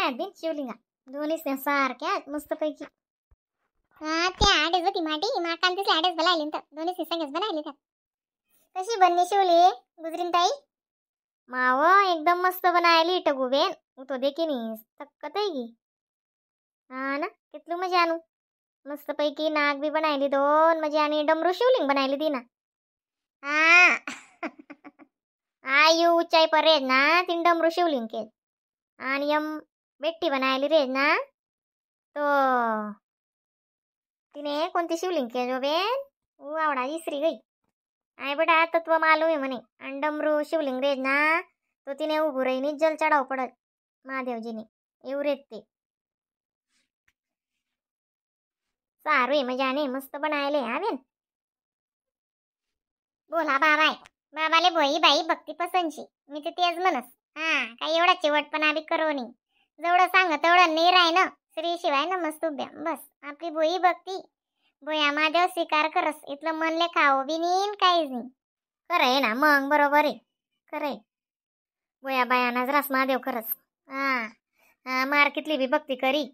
बनायात बिन शिवलिंगा दोन्हीच सारख्या मस्तपैकी. हा त्या आडेच होती माटी माकान तिसले आडेच बनायली तर दोन्ही संगेच बनायली त्या. कशी बनली शिवली गुजरीन ताई? माव एकदम मस्त बनायली टगू बेन. तो देखीनी थक्कत आहे की. हा ना कितलू मजा आणू मस्तपैकी नाग बी बनायली दोन म्हणजे आणि डमरू शिवलिंग बनायली ती ना. हा आयु उचाई पर रेज ना तीन डमरू शिवलिंग के आणि यम बेट्टी बनायली रेज ना तो तिने कोणती शिवलिंग के जो बेन ऊ आवडा इसरी गई. आई बेटा तत्व मालूम आहे म्हणे. आणि डमरू शिवलिंग रेज ना तो तिने उभू रहीनी जल चढाव पडत महादेवजीने येऊ रेत ते सारू आहे मजाने मस्त बनायले हा बेन. बोला बाबा आहे बाबाले बोई बाई भक्ती पसंतची मी तर तेच म्हणस. हा काही एवढा चिवटपणा बी करो नाही जेवढं सांग तेवढं नाही राय ना. श्री शिवाय नमस्तुभ्या बस आपली बोई भक्ती बोया महादेव स्वीकार करस इथलं मनले खाओ बी नाही काहीच नाही. खरं आहे ना मग बरोबर आहे खरं आहे. बोया बाया रस महादेव खरंच. हा हा मार कितली बी भक्ती करी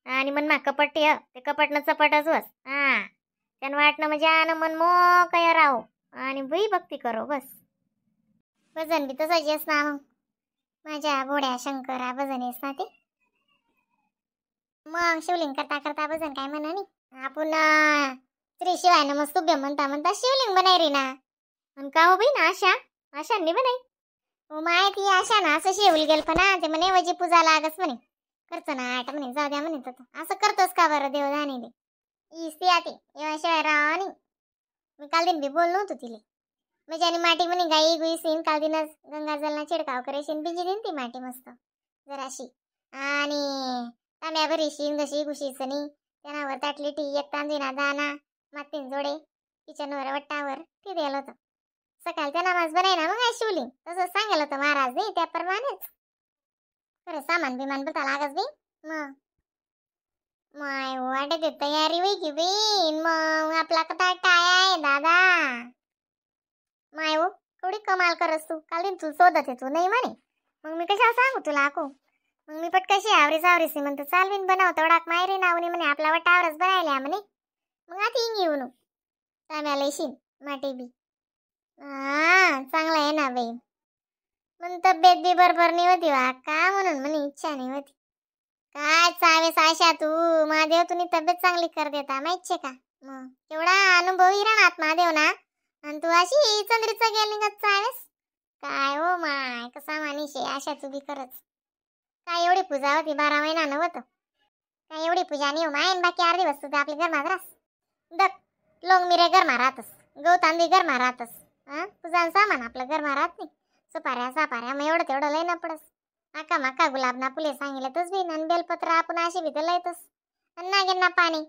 आणि मन मा कपट ते कपटनं चपटच बस. हा त्यानं वाटणं म्हणजे आन मन मोकया राहो आणि बुई भक्ती करो बस. भजन बी तसंच येस ना मग माझ्या बोड्या शंकरा भजन येस ना ते. मग शिवलिंग करता करता भजन काय म्हणा नाही आपण श्री शिवाय नमस्तुभ्य म्हणता म्हणता शिवलिंग बनाय रे ना. आणि का हो बाई ना आशा आशांनी बनाई. हो माहिती आशा ना असं शेवली गेल पण ते म्हणे वजी पूजा लागस म्हणे खर्च ना आठ म्हणे जाऊ द्या म्हणे तसं असं करतोस का बरं देव जाणे दे इस्ती आती येवाशिवाय राहा नाही. मी काल दिन बी बोललो होतो तिले म्हणजे आणि माटी म्हणे गाई गुई सीन काल दिनच गंगाजलना छिडकाव करेशीन बिजी दिन ती माटी मस्त जराशी आणि तांब्या भरीशीन जशी गुशीसनी त्यानावर ताटली टी एक तांदूळना दाना मातीन जोडे किचनवर वट्टावर ती द्यायला होतं सकाळ त्या नमाज बनाय ना मग शिवलिंग तसं सांगायला होतं महाराज नाही त्याप्रमाणेच. खरं सामान बिमान बता लागच बी मग माय वाटते तयारी होई की बीन मग आपला कथा टाय आहे दादा. माय हो केवढी कमाल करस तू काल दिन तू शोधत तू नाही म्हणे मग मी कशा सांगू तुला आको. मग मी पटकशी आवरीस आवरीस म्हणतो चाल बिन बनव तेवढा मायरी नावनी म्हणे आपला वटावरच बनायला म्हणे. मग आता हिंग येऊन तांब्याला येशील माटी बी. हा चांगला आहे ना बाई. मग तब्येत बी बरोबर नाही होती वा का म्हणून म्हणे इच्छा नाही होती. काय चावेस आशा तू महादेव तुम्ही तब्येत चांगली कर देता माहितचे का. मग केवढा अनुभव राहणार महादेव ना आणि तू अशी चंद्रीचा गेली का चावेस काय हो माय कसा मानिश आहे आशा तू बी खरंच. काय एवढी पूजा होती 12 महिना नव्हतं काय एवढी पूजा नाही हो माय बाकी अर्धी वस्तू तर आपली गरमा रास दक लोंग मिरे गरमा राहतस गहू तांदूळ गरमा राहतस. हा पूजा सामान आपलं गरमा राहत नाही सुपाऱ्या सापाऱ्या मग एवढं तेवढं लय ना पडस. आका माका गुलाब ना फुले सांगितलं तस बी आणि बेलपत्र आपण अशी बी तर लयतस आणि नागेंना पाणी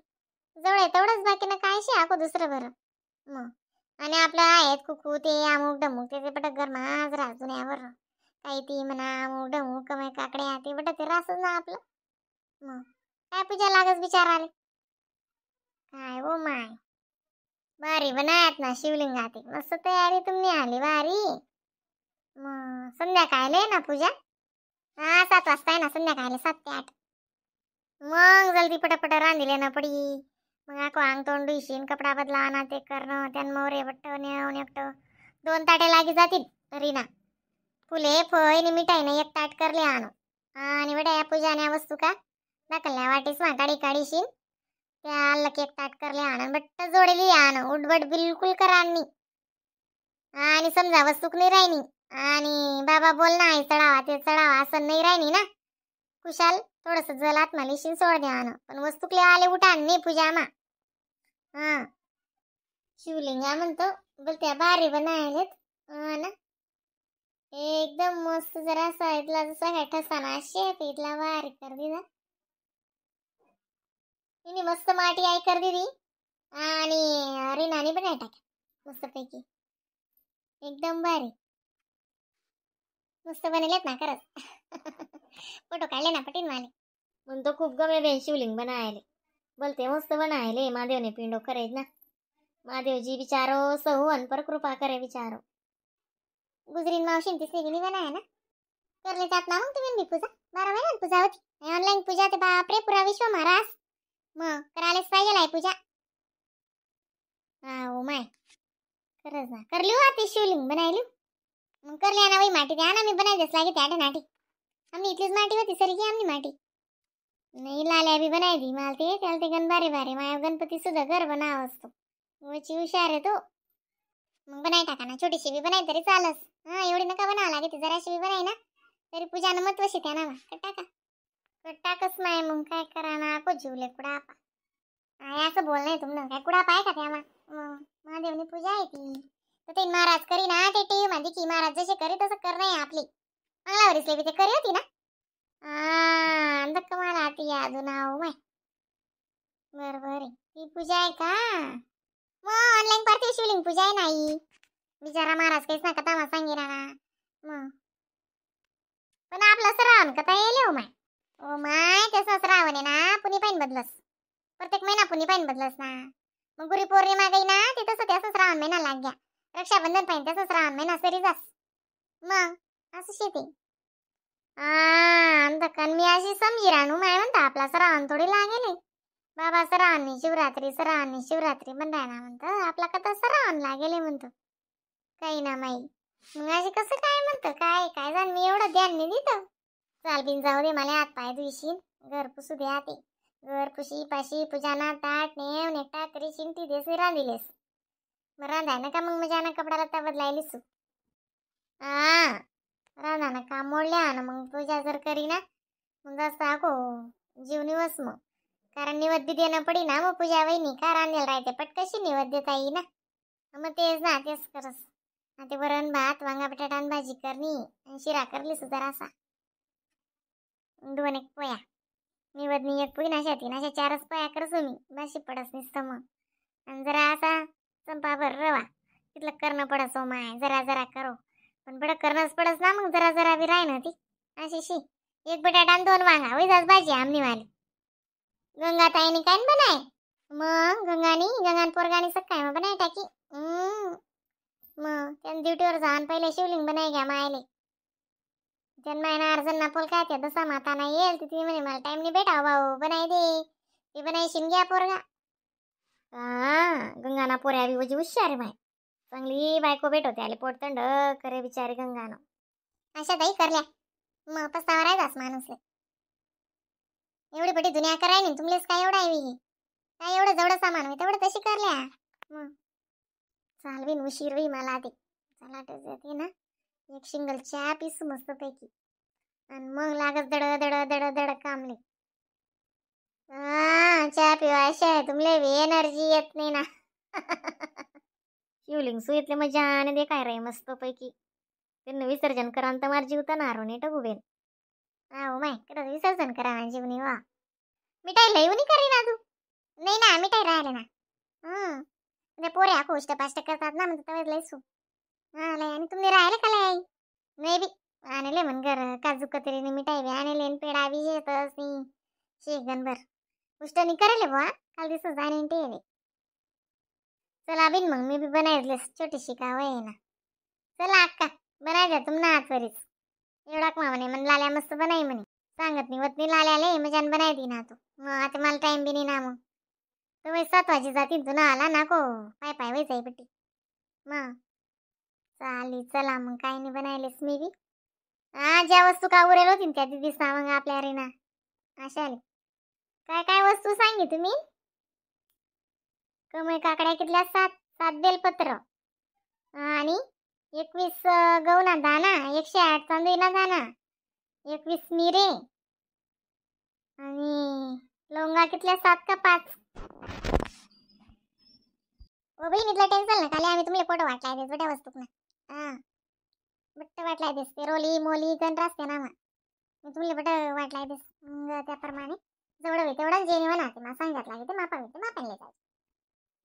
जवळ आहे तेवढंच बाकी ना काय शे आको दुसरं बरं. मग आणि आपलं आहेत कुकू ते अमुक डमुक ते पटक गरमाच रास जुन्यावर काही ती म्हणा अमुक डमुक कमाई काकड्या ते बट ते रासच ना आपलं. मग काय पूजा लागस बिचाराले काय हो माय. भारी बनायत ना शिवलिंगा ते मस्त तयारी तुम्ही आली भारी. मग संध्याकाळला आहे ना पूजा. हा 7 वाजता आहे ना संध्याकाळला 7 ते 8. मग जल्दी पटापट रांधिले ना पडी मग आको अंग तोंड धुईशीन कपडा बदला ना ते करणं त्यान मोरे बट्ट नेऊन एकटं 2 ताटे लागी जातील रीना फुले फळ आणि मिठाई ना एक ताट करले आणू आणि बेटा या पूजान्या वस्तू का दाखलल्या वाटीस मा काढी काढीशीन त्या आलं एक ताट करले आण बट्ट जोडेली आण उडबट बिलकुल करानी आणि समजा वस्तूक नाही राहिनी आणि बाबा बोल ना आई चढावा ते चढावा असं नाही राहिनी ना कुशाल थोडस जल आत्मालिशीन सोड द्या आण पण वस्तूकले आले उठान नाही पूजा मा. हा शिवलिंगा म्हणतो बोलत्या भारी बनायलेत ना एकदम मस्त जरा इथला जसा काय ठसाना शेप इथला भारी कर दिला तिने मस्त माटी आई कर दिली आणि रिनाने बनाय टाक्या मस्तपैकी एकदम भारी मस्त बनवलेत ना खरंच. फोटो काढले ना पटीन माले म्हणतो खूप गमे बेन शिवलिंग बनायले बोलते मस्त बनायले महादेवने पिंडो करायच ना महादेवजी बिचारो सहू अन पर कृपा करे बिचारो. गुजरीन मावशीन तिसरी गेली बनाय ना करले जात ना मग तुम्ही बी पूजा 12 महिन्यात पूजा होती ऑनलाईन पूजा ते बापरे पुरा विश्व महाराज मग करायलाच पाहिजे आहे पूजा. हा हो माय खरंच ना करली हो आता शिवलिंग बनायली मग करली ना बाई माटी द्या ना मी बनायचेच लागे त्या नाटी आम्ही इथलीच माटी होती सरी आमनी माटी नाही लाल्या बी बनाय दी मला ते त्याला ते गण बारे बारे माया गणपती सुद्धा घर बनाव असतो वची हुशार आहे तो. मग बनाय टाका ना छोटीशी बी बनाय तरी चालस. हा एवढी नका बनावं लागे ती जराशी बी बनाय ना तरी पूजानं महत्व शित्या ना कट टाका कट टाकच नाही मग काय करा ना को जीवले कुडापा आहे असं बोल नाही तुमनं काय कुडापा आहे का त्या मग महादेवनी पूजा आहे ती तर ते महाराज करी ना ते टीव्ही मध्ये की महाराज जसे करी तसं कर नाही आपली मंगळावरीच बी ते करी होती ना. धक्का मला ती अजून आहो माय बरोबर आहे ती पूजा आहे का मग ऑनलाईन पार्थिव शिवलिंग पूजा आहे नाही बिचारा महाराज काहीच नका तामा सांगिरा ना मग पण आपलं श्रावण कथा येईल हो माय ओ my तसं श्रावण आहे ना पुणी पाहिन बदलस प्रत्येक महिना पुणी पाहिन बदलस ना मग गुरु पौर्णिमा गई ना ते तसं त्याचं श्रावण महिना लाग गया रक्षाबंधन पाहिन तसं श्रावण महिना सरी जास मग असं शेती. हा मी अशी समजी राणू माय म्हणता आपला श्रावण थोडी लागेल बाबा श्रावणी शिवरात्री श्रावणी शिवरात्री म्हणताय ना म्हणतं आपला कथा श्रावण लागेल म्हणतो काही ना माई मग अशी कसं काय म्हणतं काय काय जाण मी एवढं ध्यान नाही देत. चाल बिन जाऊ दे मला हात पाय धुईशीन घर पुसू द्या ते घर पुशी पाशी पूजाना ताट नेव नेटा करीशीन ती देस रांधिलेस मग रांधाय ना का मग मजाना कपडा लत्ता बदलायलीस. हा रांधा ना काम मोडल्या ना मग पूजा जर करी ना मग जास्त आको जीव निवस मग कारण निवद बी देणं पडी ना मग पूजा वहिनी का रांधेल राहते पटकशी निवद देता येई ना मग तेच ना तेच करस ते वरण भात वांगा बटाटा आणि भाजी करणी आणि शिरा करली सुद्धा असा दोन एक पोया निवदनी एक पोळी नाशा तीन अशा चारच पोया करसो मी बाशी पडस निसतं मग आणि जरा असा चंपाभर रवा तिथलं करणं पडस हो माय जरा जरा करो पण बडं करणंच पडस ना मग जरा जरा बी राही ना ती अशी शी एक बटाटा आणि दोन वांगा वैजाच भाजी आमनी वाली. गंगाताईने काय बनाय मग गंगानी गंगान पोरगानी सकाळी मग बनाय टाकी मग त्यानं ड्युटीवर जाऊन पहिले शिवलिंग बनाय घ्या मायले त्यानं मायना अर्जन पोल काय त्या दसा माता नाही येईल तिथे म्हणे मला टाइम नाही भेटाव भाऊ बनाय दे ती बनायशीन घ्या पोरगा. हा गंगाना पोऱ्या बी वजी हुशार माय चांगली बायको भेटवते आले पोटतंड करे बिचारे गंगानं अशा ताई करल्या मग पस्तावा राहायचाच माणूसले एवढी बडी दुनिया कराय नाही तुमलेच काय एवढं आहे काय एवढं जवळ सामान होय तेवढं तशी करल्या मग चालवीन उशीर होई मला ते चला जाते ना एक सिंगल चहा पीस मस्तपैकी आणि मग लागत दड दड दड दड कामले. हा चहा पिवा अशा आहे तुमले एनर्जी येत नाही ना. शिवलिंग सुईतले मजा आणि दे काय रे मस्तपैकी त्यांना विसर्जन करा तर मार जीव तर नारो नाही टगू बेन. हा हो माय खरंच विसर्जन करा ना जीवनी वा मिठाई लई उनी करी ना तू नाही ना मिठाई राहिले ना ते पोरे आखो पाष्ट करतात ना म्हणतात तवेच लई सू हा लय आणि तुम्ही राहिले का लय नाही बी आणले म्हण घर काजू कतरीने मिठाई बी आणले आणि पेढा बी येतच नाही शेगनभर उष्टनी करेल बुवा काल दिवस जाणे ते चला बिन मग मी बी बनायतलेस छोटीशी का वय ना चला अक्का बनाय द्या तुम ना आजवरीच एवढा मा म्हणे म्हण लाल्या मस्त बनाई म्हणे सांगत नाही वत नाही लाल्याले मजान बनाय दी ना तू मग आता मला टाइम बी नाही ना मग तो वय 7 वाजे जातील तू ना आला ना को पाय पाय वय जाई पट्टी मग चालेल चला मग काय नाही बनायलेस मी बी. हा ज्या वस्तू का उरेल होती त्या दिदीच ना मग आपल्या रे ना अशा आले काय काय वस्तू सांगी तुम्ही कमळ काकड्या कितल्या 7 7 बेलपत्र आणि 21 गहूना दाना 108 तांदूळना दाना 21 मिरे आणि लवंगा कितल्या 7 का 5. ओ बहीण इथलं टेन्शन नका आम्ही तुम्हाला फोटो वाटलाय देस बट्या वस्तूक ना हा बट्ट वाटलाय देस ते रोली मोली गण रास्ते ना मग मी तुम्हाला बट वाटलाय देस मग त्याप्रमाणे जेवढं होईल तेवढं जेणे म्हणा ते मा सांगत लागे ते मापा ते मापाने जायचं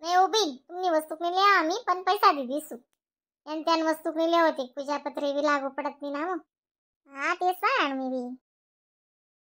नाही ओ बहीण तुम्ही वस्तूक नेल्या आम्ही पण पैसा दे दिसू त्यान त्यान वस्तूक नेल्या होते पूजापत्रे बी लागू पडत नाही ना मग. हा तेच सांग मी बी.